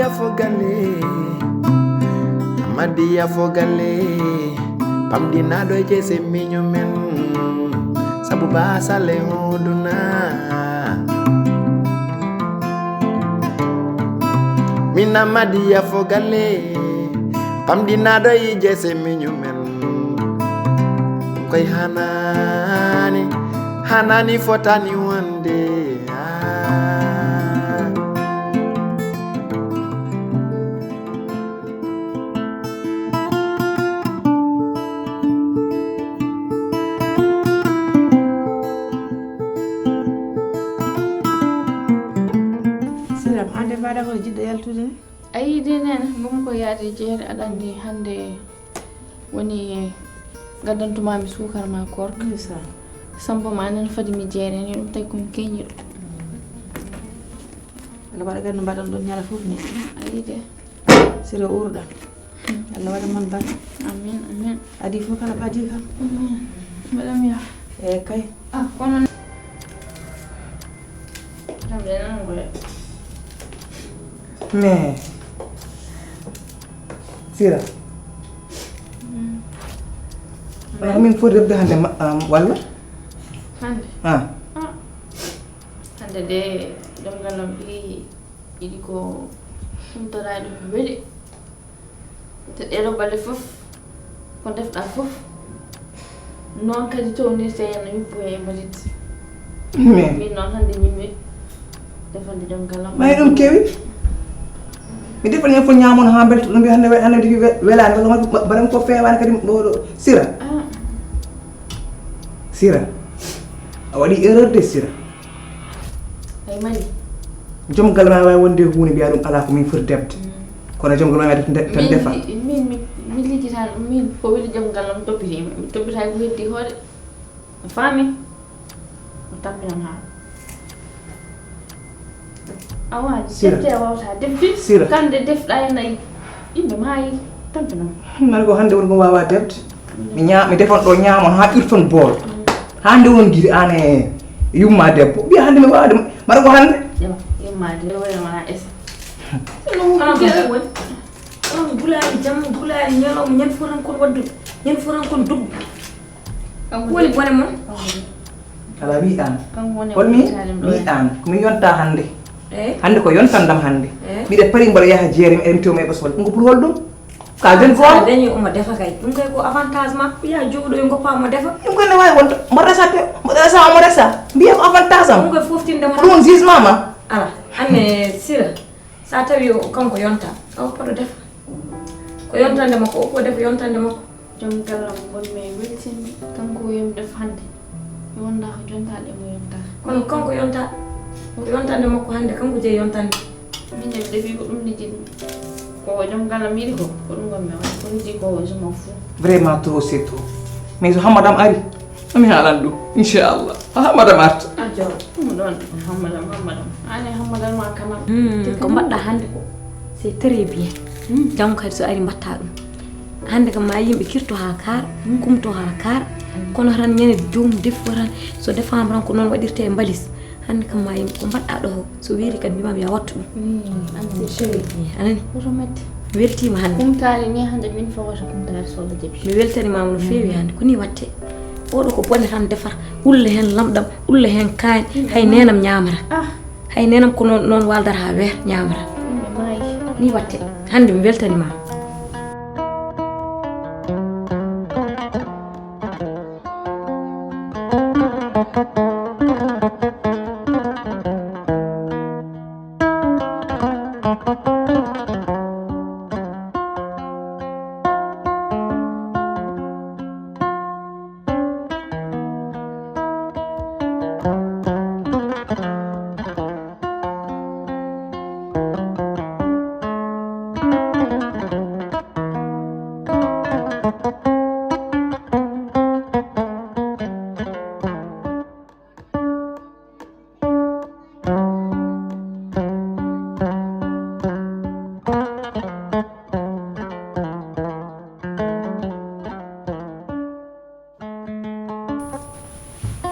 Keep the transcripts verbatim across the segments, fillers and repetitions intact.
Fo galle, Amadiya fo galle, pamɗinaaɗo e jeese miño men, sabu baasal e hooduna. Min Amadiya fo galle, pamɗinaaɗo e jeese miño men, koy hanaani, hanaani fotaani wonde. Ah. Siram, an de mbaɗa ko jiɗɗo yaltude ni? A yii de, neene, ngonmi ko yaade jeere, aɗa anndi hannde woni gaddantumaami suukar ma koorka. Ndeysaan. Sambo ma nana fadi mi jeere ni, ɗum tawi ko mi keñiiɗo. Allah waɗa ganndo mbaɗan ɗon ñala fof ni. A yii de. Sira uurɗa. Hmm. Allah waɗa mon bal. Amin, amin. Adii fof kala ɓadii kam. Amin. Mbaɗam yaha. Eeyi kay. Ah, kono Tamde nan ngoya. Mais Sira. Hmm. Wala ko min foti refde hannde ma, um, walla? Hannde? Ah. Ah. Hannde de, joom gallam ɓe yiɗi ko humtoraade ko weli. Te ɗeɗo balɗe fof, ko defɗa fof, noon kadi townirte henno yubbo e mbalit. Mais min noon hannde ñimmi defande joom gallam. May ɗum kewi? Mi defani en fof ñaamon haa mbelta ɗum, mbiya hannde we-, hannde digi we-, welaani, walla mbaɗa ko feewaani kadi mboɗo Sira. Ah. Sira. A waɗi erreur de, Sira. Ay mani. Joom galle ma waawi wonde huunde mbiya ɗum alaa ko min foti defde. Mm. Kono joom galle ma waawi defde tan defa. Min, min, mi, mi lijjita ɗum, min ko weli joom galle am toppiti, mi toppita ko heddi hoore. A faami? O tampinam haa. Awa, Sira. Defte a wawata defde. Sira. Kande defɗa e nayi. Yimɓe maayi, tampinam. Mari ko hannde woni ko waawa defde. Mi ñaa-, mi defan ɗo ñaamon haa ɓirton bool. Mm. Haa nde won giri an e yumma debbo. Mbiya hannde mi waawde. Mara ko hannde. Yo, yumma debbo, wona esa. Kono ko woni? Kono gulaali jamma, gulaali ñalawma, ñande fof tan kon waddude. Ñande fof tan kon doggu. Ko woni bone mon? Kala wi an. Hol mi? Wi an. Ko mi yonta hannde. Eh? Hannde ko yontandam hannde. Eh? Mbiɗa pari mboɗo yaha jeere mi, eɗen tew mi e ɓosol. Ɗum ko pour hol ɗum? Ka jeune ko a dañi omo defa kay. Ɗum kay ko avantage ma. Ko yaa jooɗo e ngoppa mo defa. Ɗum koy ne waawi wonde. Mbo resa te, mbo resa omo resa. Mbiya ko avantage am. Ɗum koy foftinde mo. Ɗum jugement ma. Ala, anne Sira. Sa tawi o kanko yonta. Awa paɗo defa. Ko yontande makko, o ko defa yontande makko. Joom gallam ngonmi e weltinde. Kanko o yomi def hannde. Mi wonda ko jontaɗe mo yonta. Kono kanko yonta. Ko yontande makko hannde, kanko jeyi yontande. Min de, defi ko ɗum ne jiɗmi. Ko joom galle am yiɗi ko, ko ɗum ngonmi waɗa. Ko mi jiɗi ko, je m'en fous. Vraiment, trop, c'est trop. Mais so Hammadam ari, mi haalan ɗum, inchallah. Ha Hammadam arta. A jaw, ɗum ɗon, Hammadam, Hammadam. An e Hammadam ma kanam. Hmm, ko mbaɗɗa hannde ko, c'est très bien. Hmm. Janngo kadi so ari mbaɗta ɗum. Hannde kam ma yimɓe kirto haa kaara, kumto haa kaara. Hmm. Kono tan ñande joomum defo tan, so defaama tan ko noon waɗirte e mbalis. Hannde kam ma yimɓe ko mbaɗɗa ɗo o, so weeri kadi mbimam ya wattu ɗum. Wi, an ko chéri. Wi, a nani? Woto mette. Mi weltiima hannde. Kumtaali ni hannde min fawata kumtaali so Allah jaɓi. Mi weltanimaama no feewi hannde. Ko ni watte. Oɗo ko bone tan defata. Ulla heen lamɗam, ulla heen kaañ. Hay nenam ñaamata. Ah. Hay nenam ko noon, noon waldata haa weer ñaamata. Yimɓe maayi. Ni watte. Hannde mi weltanimaama.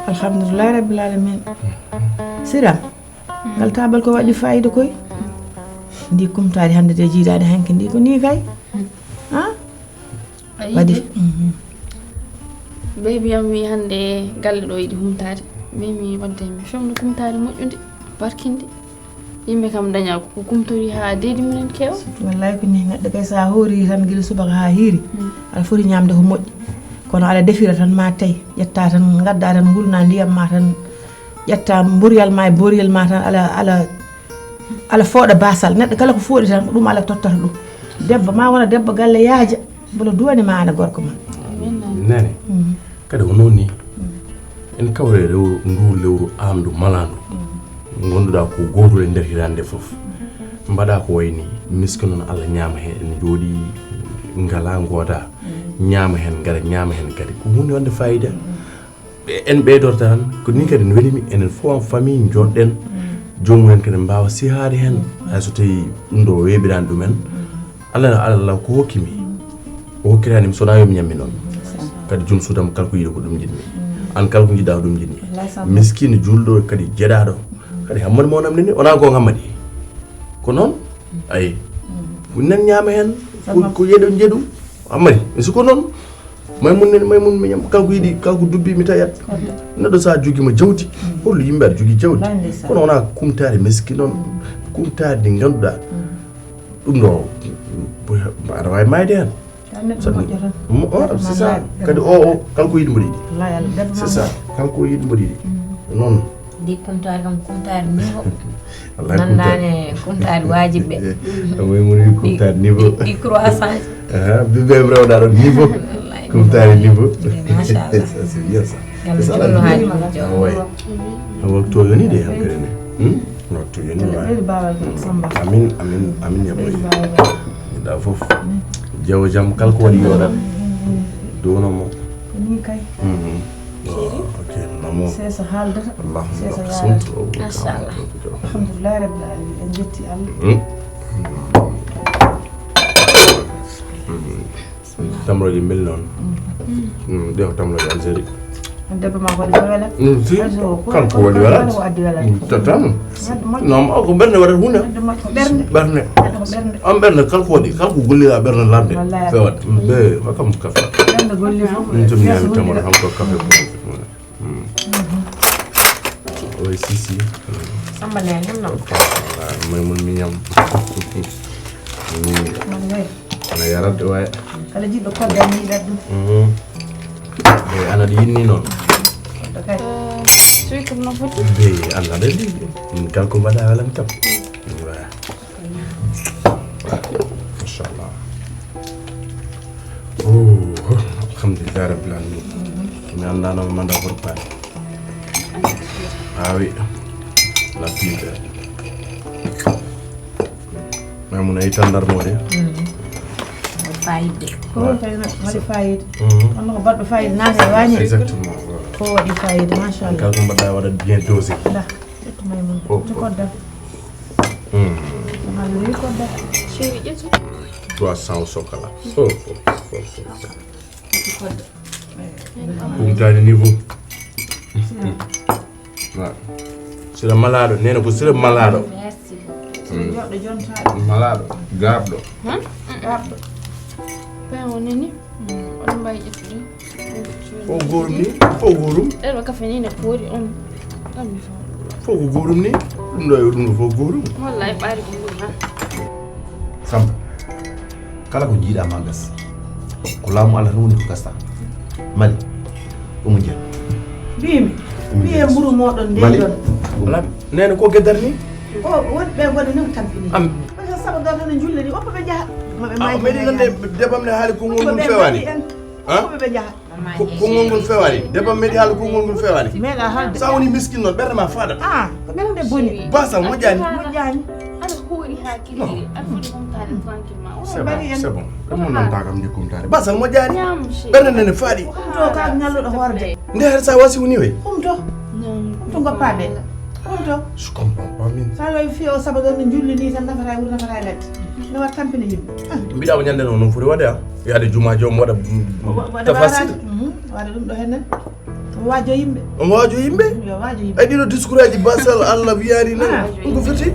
Alhamdulillahi rabbil alamin. Siram, ngal taabal ko waɗi fayida koy. Ndi kumtaari hannde de jiidaade hanki ndi ko nii kay. Ha? Waɗi. Baby am wi hannde galle ɗo yiɗi humtaade. Mbimi wonde mi fewndo kumtaari moƴƴundi, barkindi. Yimɓe kam daña ko kumtori haa deedi mumen keewa. Wallaahi ko nii, neɗɗo kay so a hoori tan gila subaka haa hiiri, aɗa foti ñaamde ko moƴƴi. Kono aɗa defira tan ma tawi, ƴetta tan, ngadda tan ngulna ndiyam ma tan, ƴetta mboryal ma e boryel ma tan, ala ala ala fooɗa baasal. Neɗɗo kala ko fooɗi tan ko ɗum ala tottata ɗum. Debbo ma wona debbo galle yaaja, mbola duwani ma an e gorko ma. Nani. Kadi ko noon ni, en kawre rew ndu lewru aamdu malaandu, ngonduɗa ko gootol e nder hitaande nde fof. Mbaɗa ko wayni miski noon, Allah ñaama heen, en njooɗi ngala ngoota, ñaama heen, ngara ñaama heen kadi, ko huunde wonde fayida. En ɓeydorta tan, ko nii kadi no weli mi, enen fof en famille njooɗɗen, joomum en kadi mbaawa sihaade heen. Hay so tawii ɗum ɗo weeɓiraani ɗumen, Allah no Allah ko hokki mi, o hokkiraani mi so wonaa yo mi ñammi noon. Kadi joom suudam kala ko yiɗi ko ɗum njiɗmi, aan kala ko njiɗɗa ko ɗum njiɗmi. Miskiino juulɗo kadi jeɗaaɗo, kadi Hammadi mawnam nani, wonaa goonga Hammadi? Ko noon, ayi, nen ñaama heen, ko yeɗo njeɗu Hammadi, mi sikku noon. Maymun nani, maymun miñam, kala ko yiɗi, kala ko dubbi mi tayat. Neɗɗo so a jogiima jawdi, hollu yimɓe aɗa jogii jawdi. Kono wonaa kumtaari miski noon, kumtaari ndi ngannduɗaa ɗum ɗo aɗa waawi maayde heen. C'est ça. Kadi o o kala ko yiɗi mboɗo yiɗi. C'est ça. Kala ko yiɗi mboɗo yiɗi. Noon. Ndi kumtaari kam kumtaari niveau. Nandaani kumtaari waajibɓe. Amoy mun wi kumtaari niveau. Ɗi croissant. Bibbe rewɗa ɗon niveau. Kumtaari niveau. Machallah. C'est bien ça. Awa to yoni de hankali ne. Waktu yoni wa. Amin amin amin ya boy. Da fof. Jawo jam kala ko waɗi yoɗat. Dono mo. Ni kay. Ok, maman. C'est ça haldata. Allahumma lak sumtu. Alhamdulillah rabbil alamin. En jetti Allah. Tamroje mel noon. Ɗe ko tamroje Algérie. Debbo ma waɗi ko wela. Si, kanko waɗi wela. Tatan. Non, o ko ɓernde waɗata hunde. Ɓernde. On ɓernde kala ko waɗi, kala ko gollira ɓernde lamde. Fewat. Be, wakam kafe. Ɓernde golli fof. Ɗum so mi ñaami tamara hanko kafe. Oy sisi. Samba ne hemno. May mun mi ñam. Ana yarat waay. Kala jiɗɗo kodda ni yiɗat ɗum. Mhm. Be ana ɗi yinni noon. Kodda kay. Sucre no foti. Be ana ɗen ɗi. Min kala ko mbaɗa welan kam. Waay. Machallah. Oh, alhamdulillah rabbil alamin. Mi anndanoma manda horpaani. Awi. La pipe. Maymuna yi tandarmo de. Fayide. Ko kay mari fayide. Kono ko baɗɗo fayide naata e wañi. Exactement. Ko waɗi fayide machallah. Kala ko mbaɗɗa waɗa bien dosé. Nda. Ƴettu Maymuna. Ko kodda. Maɗa wi kodda. Chéri ƴettu. Trois cents au chocolat. Oh, oh, oh, oh. Kumtaani niveau. Sira malaaɗo, neene ko sira malaaɗo. Malaaɗo, garɗo. Garɗo. Pen o neni. Oɗo mbawi ƴettude. Fof gorum ni, fof gorum. Ɗeɗo kafe ni ne poori on. Ɗan mi faw. Fof ko gorum ni, ɗum ɗo e ɗum ɗo fof gorum. Wallahi ɓaari ko ɓuri ha. Samba, kala ko jiiɗa ma gas. Ko laamu Allah tan woni ko gasta. Mali, omo jeeya. Mbimi, mbiye mburu moɗon nde ɗon. Neene ko geddar ni? O woni ɓe goni ni ko tampini. Am. Parce que saba gar tan julle ni oppa ɓe jaha. Maɓe mayi. Meɗi nande debam ne haali ko ngol ngol fewani. Oppa ɓe jaha. Konngol ngol fewaani. Debbo am meɗi haalde konngol ngol fewaani. Meeɗa haalde. So a woni miskin noon ɓernde ma faaɗat. Ah, ko ɓernde boni. Basal moƴƴaani. Moƴƴaani. Aɗa hoori haa kibiri. Aɗa foti humtaade tranquillement. C'est bon, c'est bon. Ɗum mo nanta kam ndi kumtaade. Basal moƴƴaani. Ɓernde nde ne faaɗi. Ɗo ka ñalluɗo hoorde. Nde hara sa wasi woni way. Humto. Humto goppaɓe. Ɗum to. Je comprends pas min. Sa wawi fiya o saba ɗon no julli ni tan nafata e wuro nafata e ladde. No waɗa tampina yimɓe. Mbiɗa ko ñande noon noon foti waɗde a yaade juma joom waɗa. Waɗa tafasir. Waɗa ɗum ɗo hen nan. Waajo yimɓe. Omo waajo yimɓe. Yo waajo yimɓe. Ay ɗiɗo discours aji basal Allah wiyani nan. Ɗum ko firti.